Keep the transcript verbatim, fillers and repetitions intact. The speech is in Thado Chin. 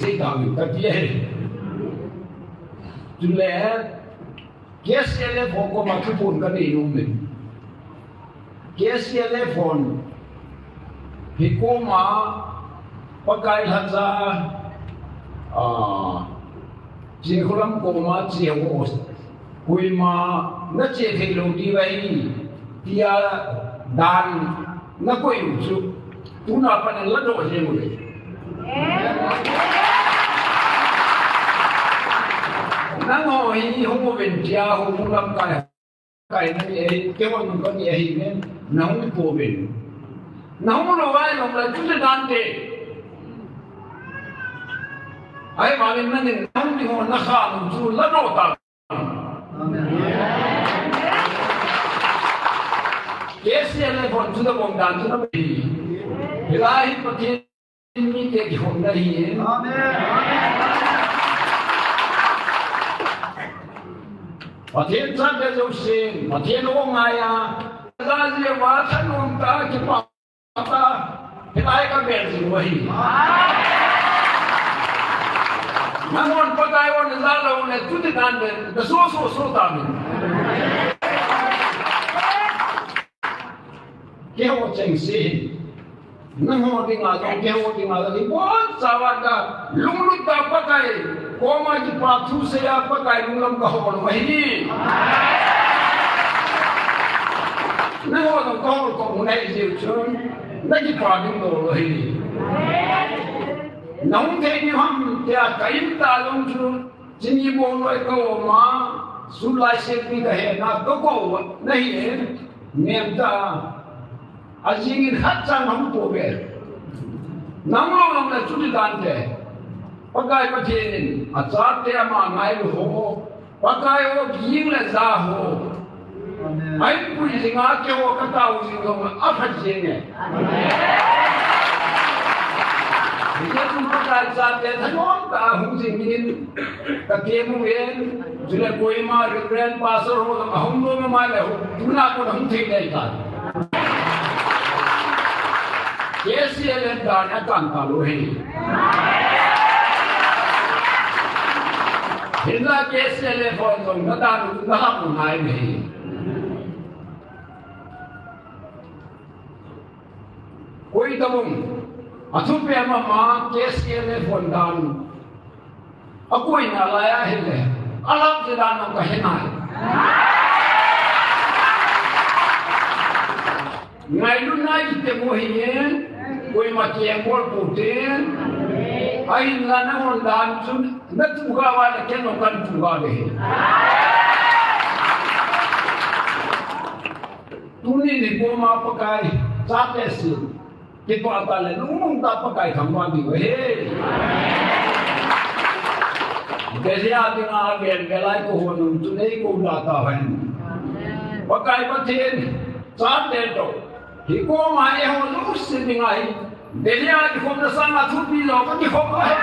Sei tao in kati ahi. Chule, K C L F ho koma thuphon kanei nom in. K C L F hon, hi koma, Pakai lhacha, a, Chinkholam koma, chi ho, koima, nache thei lou diu ahi, tia dan, nakoi u chu, tuna pat in ladoh jeng uve. Nangho hi hung uvin tia hung lamkai, kai nani ahi, keiho nung kani ahi nen, nahung pouvin. Nahung lou vai nung la, chuti dante. Ahivangin nangin nahung ding ho nakhang chu ladoh ta. K C L F hon chu nabol dan chu nahi. Hilai hi Pathen mite kihomna ahi. Pathen chate jousen, Pathen o ngai a, ja jeh uva thanom tah a kipa Ata, hilai ka bel jing u ahi. Nanghon Pakai o naja lou le, chuti dan le, naso so so tauvin. Keiho chengse. Nangho dinga jong, keiho dinga jong, ibonchauva ka lunglut a Pakai koma kipa thusei a Pakai lunglam kahol u ahi. Nangho jong kahol kong u nahi jeh chun, nakipa ding lou u ahi. Nahung thei diu ham tia ka in ta jong chu, chini bou loi ka um a, sulai sek ni ka hena, ka kou nahi, nem ta. Ajing in khat cha nahung pouve. Nahung lou lou le chuti dante. Pakai Pathen in achate ama ngailu ho, Pakai o ging le ja ho, ahin pui jing a, keiho katao jing jong le aphat jenge. Hijeh chun Pakai chate thanom tah a hung jing in. Ka kemu in, chule koima Reverend Pastor ho ahung nom mai le, tuna kon hung thei nei ta. K C L F dan akan ta lou ahi. Hinla K C L F hon jong nadan u nahap u ngai ahi. Koi tabang, athupi mama K C L F hon dan. Akoi nalai ahile, alap je dan ka he nai. Ngailut nai kiti mo hi, koima kibol pute. Ahinla nahon dan chun, natu ga va le kei jong kan tu ga ve. Tuni nikho ma Pakai chate sin. Kipah tah le lungmong tah Pakai thangvah diu ahi. Delhi a dinga avel vel a eikou hon um chu eikou la tahen. Pakai Pathen chate toh. Hikou ma eiho jouse dinga hi. Delhi a kikhopna sanga thupi lou kakikhop ahi.